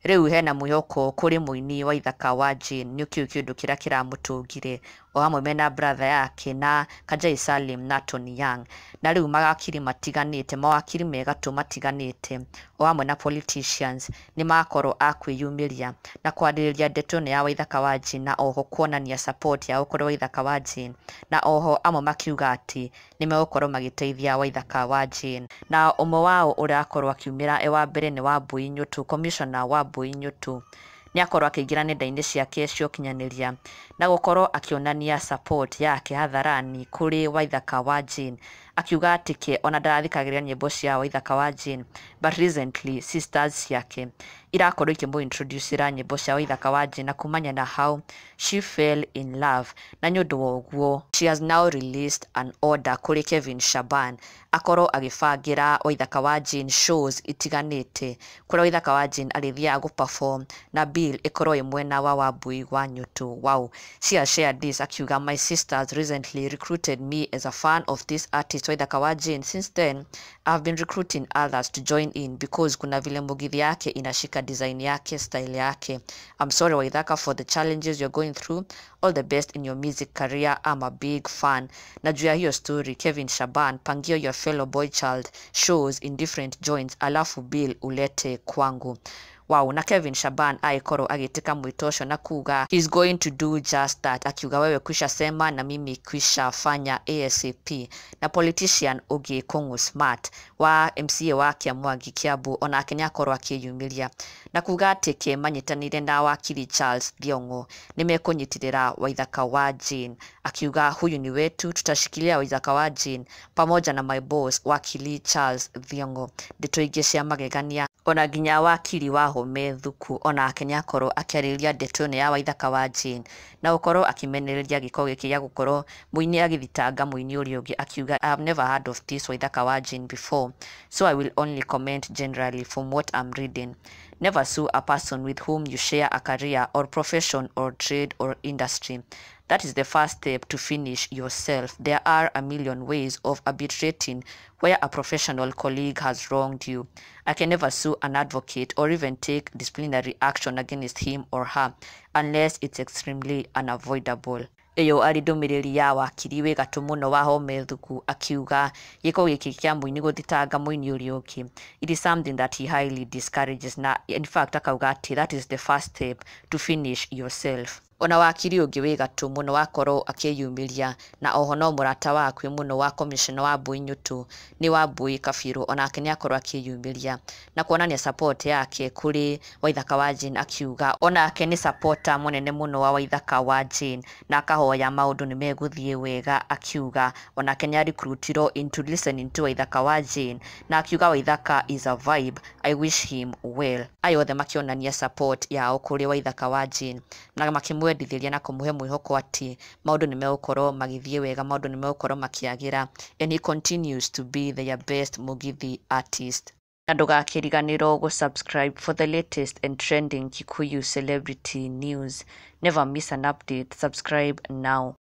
Rĩu hena mwĩhoko kũrĩ mũini Waithaka wa Jane nĩkĩo kĩũndũ kĩrĩa kĩramũtũngire o hamwe mena brother yake na Kajai Salim na Tony Young. Na rĩu mawakiri matiganĩte, mawakiri me gatũ matiganĩte o hamwe na politicians nĩ makorwo a kwĩyumĩria na kwarĩrĩria ndeto ĩno ya Waithaka wa Jane, na oho kuonania support yao kũrĩ Waithaka wa Jane, na oho amwe makiuga atĩ nĩ megũkorwo magĩteithia Waithaka wa Jane. Na ũmwe wao ũrĩa akorwo akiumĩra e wa mbere nĩ Wambui Nyũtũ, Commissioner Wambui Nyũtũ nĩ akorwo akĩingĩra nenda-inĩ ciake cia ũkinyanĩria na gũkorwo akĩonania support yake hadharani kũrĩ Waithaka wa Jane, akiuga atĩ ke ona ndarathikagĩrĩria nyĩmbo cia Waithaka wa Jane, but recently sisters ciake irakorwo ikĩmũ-introducĩra nyĩmbo cia Waithaka wa Jane, na kumania na how she fell in love, na nĩ ũndũ wa ũguo she has now released an order kũrĩ Kevin Shaban akorwo agĩbangĩra Waithaka wa Jane shows itiganĩte kũrĩa Waithaka wa Jane arĩthiaga gũ-perform na bill ĩkorwo ĩ mwena wa Wambui wa Nyũtũ. Wow. She has shared this akiuga, "My sisters recently recruited me as a fan of this artist Waithaka wa Jane. Since then I've been recruiting others to join in because kuna vile mugithi yake inashika, design yake, style yake. I'm sorry, Waithaka, for the challenges you're going through. All the best in your music career. I'm a big fan." Na juu ya hiyo story, Kevin Shaban, pangia your fellow boy child shows in different joints, alafu bill ulete kwangu. Wow. Na Kevin Shaban aikorwo agĩtĩka mwĩto ũcio na kuga he's going to do just that, akiuga, "Wewe kwisha sema na mimi kwisha fanya ASAP." Na politician ũngĩ, Kũng'ũ Smart wa MCA wa Kĩamwangi Kiambu, onake nĩ akorwo akĩyumĩria na kuga atĩ ke manyitanĩire na wakiri Charles Thiong'o nĩ mekũnyitĩrĩra Waithaka wa Jane, akiuga, "Huyu ni wetu, tutashikilia Waithaka wa Jane pamoja na my boss wakili Charles Thiong'o." Ndeto ingĩ cia magegania, ona nginya wakiri Wahome Thuku onake nĩ akorwo akĩarĩrĩria ndeto ĩno ya Waithaka wa Jane na gũkorwo akĩmenereria gĩko gĩkĩ gĩa gũkorwo mũini agĩthitanga mũini ũrĩa ũngĩ, akiuga, "I have never heard of this Waithaka wa Jane before, so I will only comment generally from what I'm reading. Never sue a person with whom you share a career or profession or trade or industry. That is the first step to finish yourself. There are a million ways of arbitrating where a professional colleague has wronged you. I can never sue an advocate or even take disciplinary action against him or her unless it's extremely unavoidable." Ĩyo arĩ ndũmĩrĩri ya wakiri wĩ gatũ mũno Wahome Thuku, akiuga gĩko gĩkĩ kĩa mũini gũthitanga mũini ũrĩa ũngĩ, it is something that he highly discourages, na in fact akauga atĩ that is the first step to finish yourself. Ona wakiri ũngĩ wĩ gatũ mũno wakorwo akĩyumĩria na oho no mũrata wa hakuhĩ mũno wa commissioner Wambui Nyũtũ nĩ Wambui Kabiru, onake nĩ akorwo akĩyumĩria na kuonania support yake kũrĩ Waithaka wa Jane, akiuga onake nĩ supporter mũnene mũno wa Waithaka wa Jane na akahoya maũndũ nĩ megũthiĩ wega, akiuga onake nĩ arecruitirwo into listening to Waithaka wa Jane, na akiuga, "Waithaka is a vibe. I wish him well." Aya othe makĩonania support yao kũrĩ Waithaka wa Jane na makĩmwendithĩria na kũmũhe mwĩhoko atĩ maũndũ nĩ megũkorwo magĩthiĩ wega, maũndũ nĩ megũkorwo makĩagĩra, and he continues to be their best Mugithi artist. Na ndũgakĩriganĩrwo gũ-subscribe for the latest and trending Kikuyu celebrity news. Never miss an update. Subscribe now.